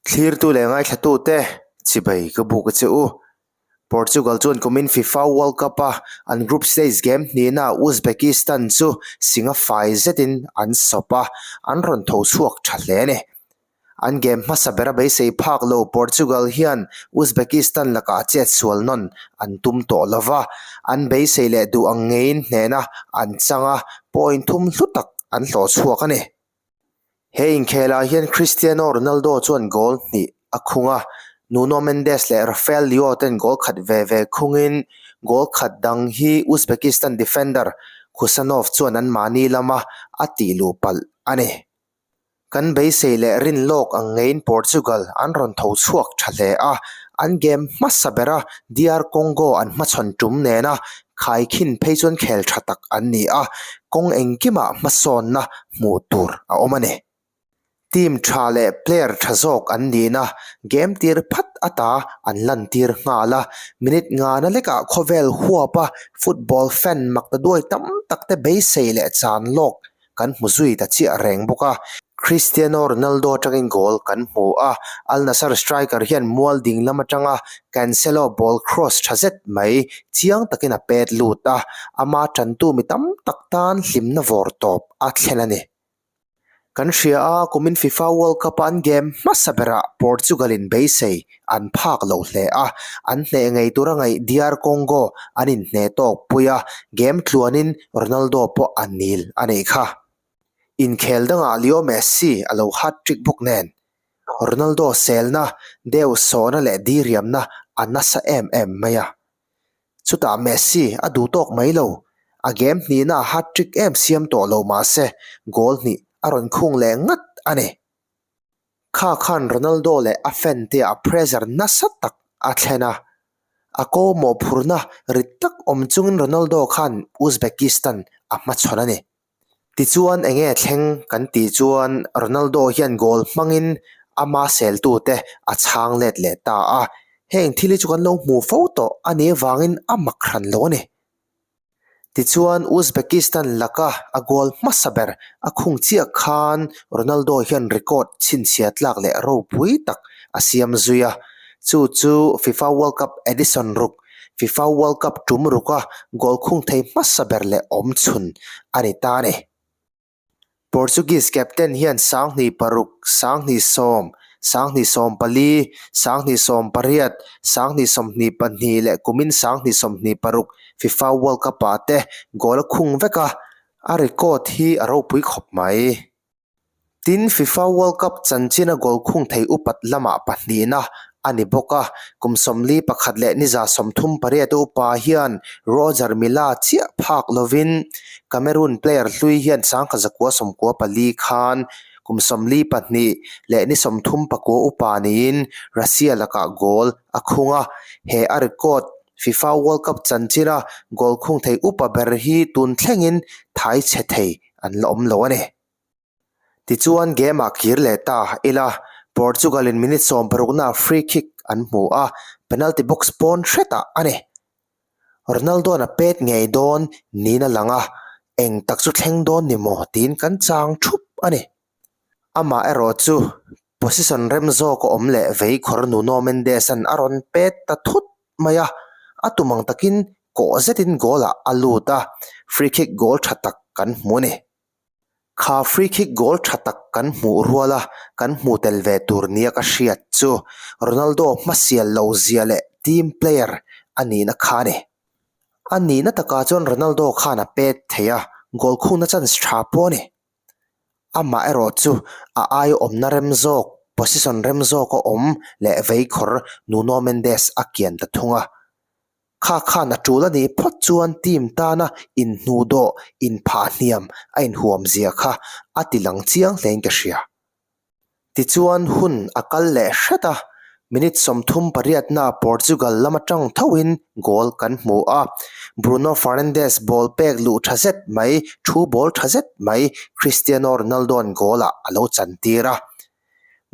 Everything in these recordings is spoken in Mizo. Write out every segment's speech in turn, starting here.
Thlirtu leh ngaithlatute chibai ka buk a che u. Portugal chuan kumin FIFA World Cup-a an group stage game hnihnaah Uzbekistan chu singa fai zetin an sawp a, an rawn tho chhuak tha hle a ni. An game hmasa bera beisei phak lo Portugal hian Uzbekistan lakah chet sual nawn an tum tawh lo va, an beisei leh duh ang ngeiin hnehna an chang a, point thum hlu tak an hlawh chhuak a ni. He inkhelah hian Cristiano Ronaldo chuan goal hnih a khung a, Nuno Mendes leh Rafael Leao ten goal khat ve ve khungin goal khat dang hi Uzbekistan defender Khusanov chuan anmahni lama a tih luh palh a ni. Kan beisei leh rin lawk ang ngeiin Portugal an rawn tho chhuak tha hle a, an game hmasa bera DR Congo an hmachhawn tum nena khaikhin phei chuan khel tha tak an ni a, kawng engkimah hmasawnna hmuh tur a awm a ni. Team tha leh player tha zawk an nihna game tir phat ata an lantir nghal a, minute ngana lekah khawvel huapa football fan makta duai tam takte beisei leh chan lawk kan hmu zui ta chiah reng bawk a. Cristiano Ronaldo atangin goal kan hmu a, Al Nassr striker hian mual ding lam atanga Cancelo ball cross tha zet mai chiang takin a pet lut a, ama tantu mi tam tak tan hlimna vawr tawp a thlen a ni. Kan hria a, kumin FIFA World Cup a an game hmasa berah Portugal in beisei an phak lo hle a, an hneh ngei tura ngaih DR Congo an inhneh tawk pui a, game tluanin Ronaldo pawh a nil a nih kha. Inkhel dangah Leo Messi a lo hat-trick bawk nen, Ronaldo selna, deuh sawhna leh diriamna a nasa em em mai a. Chutah Messi a duh tawk mai lo, a game hnihna a hat-trick em siam tawh lo mahse goal hnih a rawn khung leh ngat a ni. Kha khan Ronaldo leh a fan te ah pressure nasa tak a thlen a, a ko mawhphurhna rit tak awm chungin Ronaldo khan Uzbekistan a hmachhawn a ni. Tichuan enge thleng kan tih chuan Ronaldo hian goal hmangin ama seltute a chhang let leh ta a, heng thil hi chu kan lo hmu fo tawh a nih avangin a mak hran lo a ni. Tichuan Uzbekistan laka a goal hmasa ber a khung chiah khan Ronaldo hian record chhinchhia tlak leh ropui tak a siam zui a, chu chu FIFA World Cup edition ruk, FIFA World Cup tum ruka goal khung thei hmasa ber leh awmchhun a ni ta a ni. Portuguese captain hian 16, 19, 24, 18, 22 leh kumin 26 FIFA World Cup-ah te goal a khung vek a, a record hi a ropui khawp mai. Tin, FIFA World Cup chanchina goal khung thei upat lamah pahnihna a ni bawk a, kum 41 leh ni 38 upa hian Roger Milla chiah phak lovin Cameroon player hlui hian 1994 khan kum 42 leh ni 39 upa niin Russia lakah goal a khung a, he a record FIFA World Cup chanchina goal khung thei upa ber hi tun thlengin thai chhe thei an la awm lo a ni. Tichuan game ah kir leh ta ila, Portugal in minute 60 na free kick an hmu a, penalty box pawn hretah a ni. Ronaldo an a pet ngei dawn niin a lang a, eng tak chu thleng dawn ni maw tiin kan chang thup a ni. Amah erawh chu position rem zawk a awm leh vei khawr Nuno Mendes an a rawn pet ta thut mai a, a tum ang takin kawh zetin goal ah a lut a, free kick goal tha tak kan hmu a ni. Kha free kick goal tha tak kan hmuh rual a, kan hmu tel ve tur nia ka hriat chu Ronaldo hmasial lo zia leh team player a nihna kha a ni. A nihna takah chuan Ronaldo khan a pet thei a, goal khungna chance tha pawh a ni. Amah erawh chu a aia awmna rem zawk, position rem zawk a awm leh veikhawr Nuno Mendes a kian ta thung a. Kha khan a tul a nih phawt chuan team tana inhnuhdawh, inphahhniam a inhuam zia kha a ti lang chiang hlein ka hria. Tichuan hun a kal leh hret a, minute 38 naa Portugal lam atang thoin goal kan hmu a, Bruno Fernandes ball pek luh tha zet mai, thu ball tha zet mai Cristiano Ronaldo-a'n goal-ah a lo chantir a.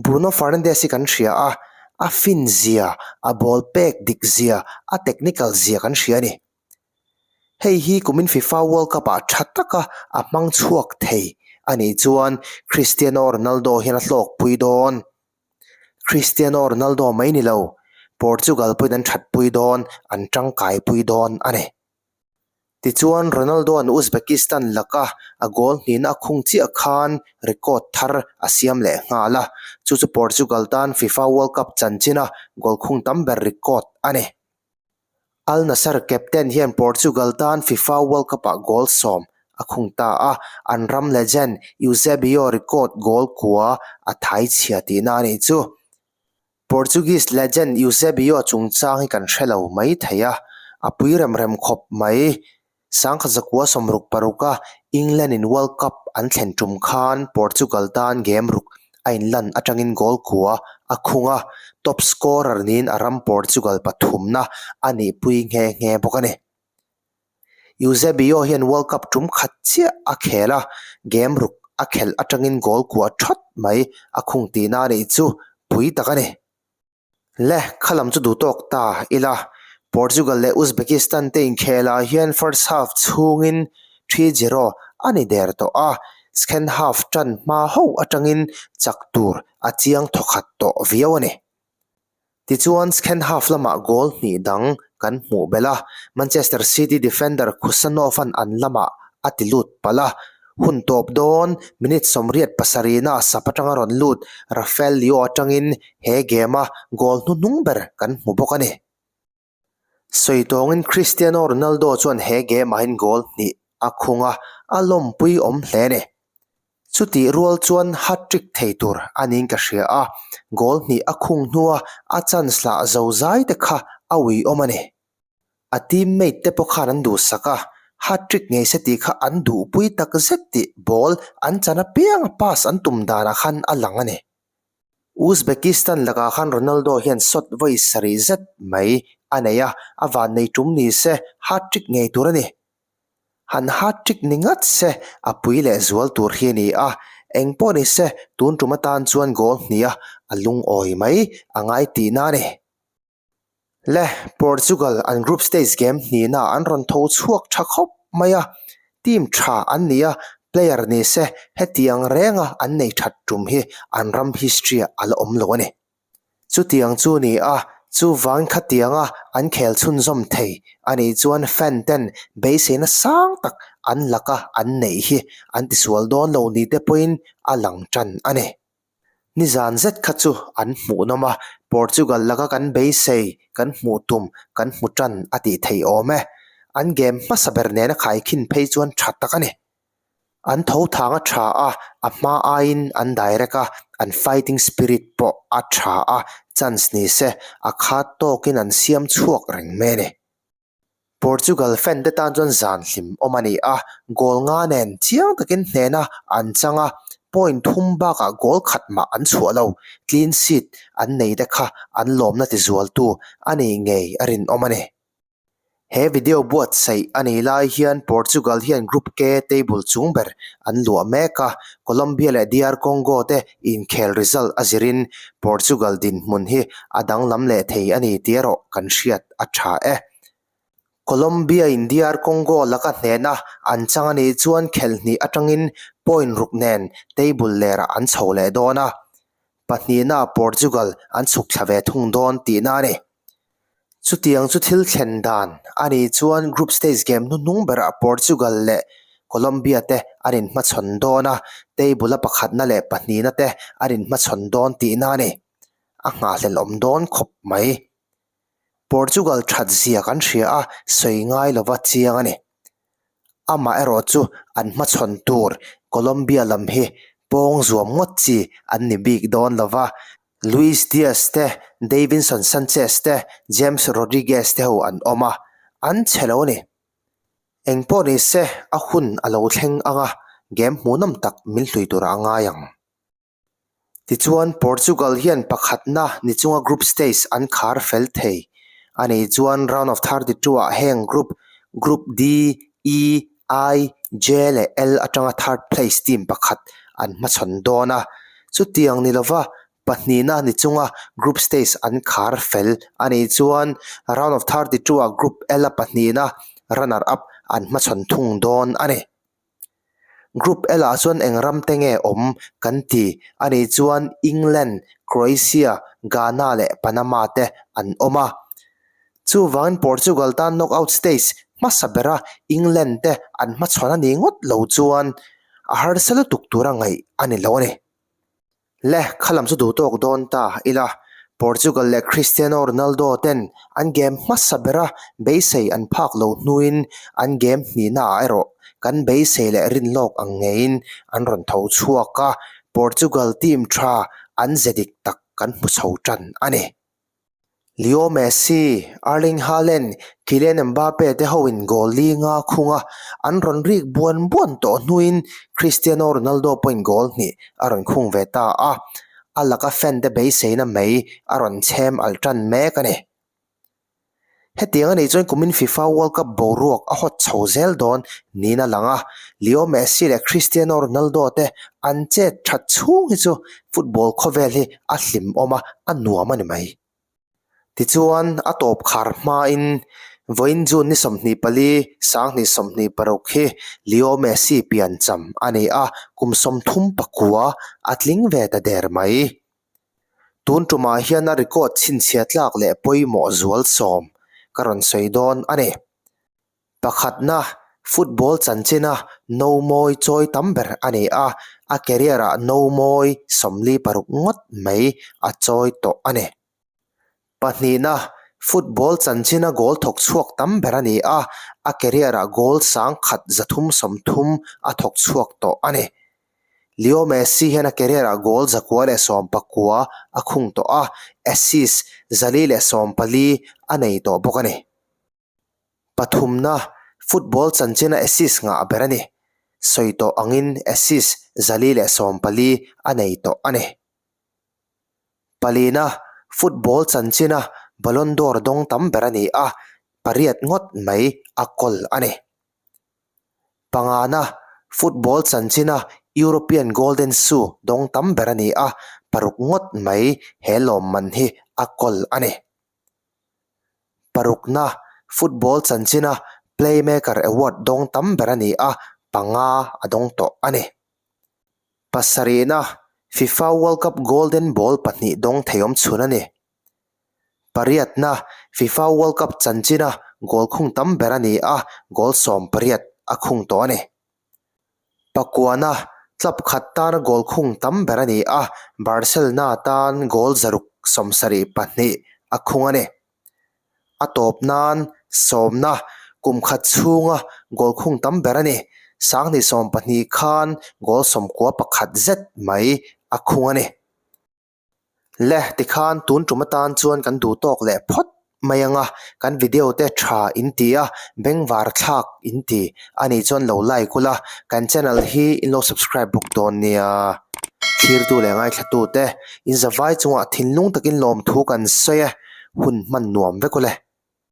Bruno Fernandes hi kan hria a, a fin zia, a ball pek dik zia, a technical zia kan hria a ni. Hei hi kumin FIFA World Cup ah tha taka a hmang chhuak thei a nih chuan Cristiano Ronaldo hian a hlawkpui dawn. Cristiano Ronaldo mai ni lo, Portugal pawhin an thatpui dawn, an tangkaipui dawn a ni. Tichuan, Ronaldo-a'n Uzbekistan laka a goal hnihna a khung chiah khan record thar a siam leh nghal a, chu chu Portugal tan FIFA World Cup chanchina goal khung tam ber record a ni. Al Nassr captain hian Portugal tan FIFA World Cup-ah goal sawm a khung ta a, an ram legend Eusebio record goal kua a thai chhia tihna a nih chu. Portuguese legend Eusebio chungchang hi kan hre lo mai thei a, a pui rem rem khawp mai. Sangkhat zakua sawmruk paruka England in World Cup an thlen tum khan Portugal tan game ruk a inlan atangin goal kua a khung a, top scorer niin a ram Portugal pathumna a nihpui nghe nghe bawk a ni. Eusebio hian World Cup tum khat chiah a khel a, game ruk a khelh atangin goal kua thawt mai a khung tihna a nih chu pui tak a ni. Le, kha lam chu duh tawk ta ila. Portugal leh Uzbekistan te inkhelah hian first half chhungin 3-0 a ni der tawh a, second half tan hma ho atangin chak tur a chiang thawkhat tawh viau a ni. Tichuan second half lamah goal hnih dang kan hmuh belh a, Manchester City defender Khusanov-a'n an lamah a ti lut palh a, Hun tawp dawn, minute 87 a sap atanga rawn lut Rafael Leao atangin he game-a goal hnuhnung ber kan hmu bawk a ni. Sawi tawngin Cristiano Ronaldo chuan he game-ah hian goal hnih a khung a, a lawmpui awm hle a ni. Chutih rual chuan hat-trick thei tur a niin ka hria a, goal hnih a khung hnua a chance lah zozai te kha a uiawm a ni. A teammate te pawh khan an duhsak a, hat-trick ngei se tih kha an duhpui tak zet tih ball an chan apianga pass an tum danah khan a lang a ni. Uzbekistan lakah khan Ronaldo hian shot vawi sarih zet mai a nei a, a vannei tum ni se hat-trick ngei tur a ni. Han hat-trick ni ngat se a pui leh zual tur hi a ni a, eng pawh ni se tun tum atan chuan goal hniha a lungawi mai a ngai tihna a ni. Le, Portugal an group stage game hnihna an rawn tho chhuak tha khawp mai a, team tha an ni a, player ni se hetiang renga an nei that tum hi an ram history ah a la awm lo a ni. Chutiang chu ni a, chuvang khatianga an khel chhunzawm thei a nih chuan fan ten beiseina sang tak an laka an neih hi an tisual dawn lo ni te pawhin a lang tan a ni. Nizan zet kha chu an hmuhnawm a, Portugal laka kan beisei, kan hmuh tum, kan hmu tan a tih theih awm e. An game hmasa ber nena khaikhin phei chuan tha tak a ni. An tho thang a tha a, a hma aiin an direct a, an fighting spirit pawh a tha a, chance ni se a khat tawkin an siam chhuak reng mai a ni. Portugal fan te tan chuan zan hlim awm a ni a, goal nga nen chiang takin hnehna an chang a, point thum bakah goal khat mah an chhuah lo, clean sheet an nei te kha an lawmna tizualtu a nih ngei a rinawm a ni. He video buatsaih a nih lai hian Portugal hian Group K table chung ber an luah mek a, Colombia leh DR Congo te inkhel result a zirin Portugal dinhmun hi a danglam leh thei a ni tih erawh kan hriat a tha e. Colombia in DR Congo laka hnehna an chang a nih chuan khelhnih atangin point ruk nen table lerah an chho leh dawn a, pahnihna Portugal an chhuk thla ve thung dawn tihna a ni. Chutiang chu thil thlen dan a nih chuan group stage game hnuhnung berah Portugal leh Colombia te an inhmachhawn dawn a, table a pakhatna leh pahnihna te an inhmachhawn dawn tihna a ni. A nghahhlelh awm dawn khawp mai. Portugal that zia kan hria a, sawi ngai lova chiang a ni. Amah erawh chu an hmachhawn tur Colombia lam hi pawng zuam ngawt chi an ni bik dawn lova, Luis Diaz te, Davinson Sanchez te, James Rodriguez te ho an awm a, an chhe lo a ni. Engpawh ni se a hun a lo thleng ang a, game hmuhnawm tak min hlui turah a ngai ang. Tichuan Portugal hian pakhatna ni chunga group stage an khar fel thei a nih chuan round of 32 ah heng group Group D, E, I, J leh L atanga third place team pakhat an hmachhawn dawn a. Chutiang ni lova pahnihna ni chunga group stage an khar fel a nih chuan round of 32 ah Group L a pahnihna runner up an hmachhawn thung dawn a ni. Group L ah chuan eng ram te nge awm kan ti a nih chuan England, Croatia, Ghana leh Panama te an awm a. Chuvangin Portugal tan knockout stage hmasa bera England te an hmachhawn a nih ngawt lo chuan a harsa lutuk tura ngaih a ni lo a ni. Le, kha lam chu duh tawk dawn ta ila, Portugal leh Cristiano Ronaldo ten an game hmasa bera beisei an phak lo hnuin an game hnihna ah erawh kan beisei leh rinlawk ang ngeiin an rawn tho chhuak a, Portugal team tha an ze dik tak kan hmu chho tan a ni. Leo Messi, Erling Haaland, Kylian Mbappe te hoin goal li nga khung a, an rawn rik buan buan tawh hnuin Cristiano Ronaldo pawhin goal hnih a rawn khung ve ta a, a laka fan te beiseina mai a rawn chhem alh tan mek a ni. Hetiang a nih chuan kumin FIFA World Cup boruak a hawt chho zel dawn niin a lang a, Leo Messi leh Cristiano Ronaldo te an chet that chhung hi chu football khawvel hi a hlimawm a, a nuam a ni mai. Tichuan, a tawp khar hmain vawiin June ni 24, 2026 hi Leo Messi piancham a ni a, kum 39 a tling ve ta der mai. Tun tumah hian a record chhinchhiah tlak leh pawimawh zual sawm ka rawn sawi dawn a ni. Pakhatna, football chanchina no mawi chawi tam ber a ni a, a career-ah no mawi 46 ngawt mai a chawi tawh a ni. Pahnihna, football chanchina goal thawk chhuak tam ber a ni a, a career-ah goal 1330 a thawk chhuak tawh a ni. Leo Messi hian a career-ah goal 119 a khung tawh a, assist 414 a nei tawh bawk a ni. Pathumna, football chanchina assist ngah ber a ni. Sawi tawh angin assist 414 a nei tawh a ni. Palina, football chanchina Ballon d'Or dawng tam ber a ni a, pariat ngawt mai a kawl a ni. Pangana, football chanchina European Golden Shoe dawng tam ber a ni a, paruk ngawt mai he lawmman hi a kawl a ni. Parukna, football chanchina Playmaker Award dawng tam ber a ni a, panga a dawng tawh a ni. Pasarihna, FIFA World Cup Golden Ball pahnih dawng thei awm chhun a ni. Pariatna, FIFA World Cup chanchina goal khung tam ber a ni a, goal 18 a khung tawh a ni. Pakuana, club khat tana goal khung tam ber a ni a, Barcelona tan goal 672 a khung a ni. A tawp nan sawmna kum khat chhunga goal khung tam ber a ni. 2020 khan goal 91 zet mai a khung a ni. Le, tikhan tun tum atan chuan kan duh tawk leh phawt mai ang a, kan video te tha in ti a, bengvar thlak in ti a nih chuan lo like ula, kan channel hi in lo subscribe bawk dawn nia. Thirtu leh ngaithlatute, in zavai chungah thinlung takin lawmthu kan sawi e, hun hman nuam vek ule.